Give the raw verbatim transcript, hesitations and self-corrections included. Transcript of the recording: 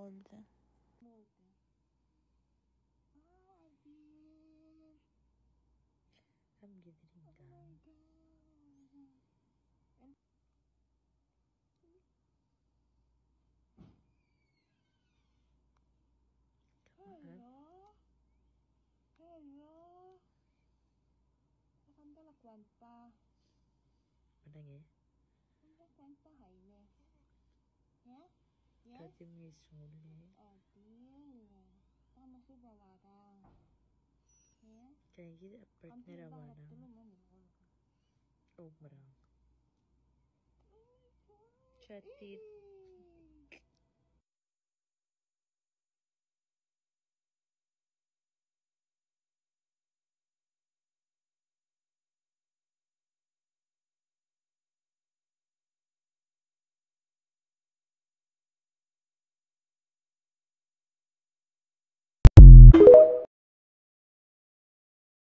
Molde. Molde. Ah, I did. I'm getting done. Come on. Hello. Hello. Kemam a kuenta. Mana nge? Kemam a kuenta haine. Ya? Yes? Kati mngesukl e. Oh, dear. Tama su ba warang. Ya? Kati a partner a warang. Oh, merang. Chatit.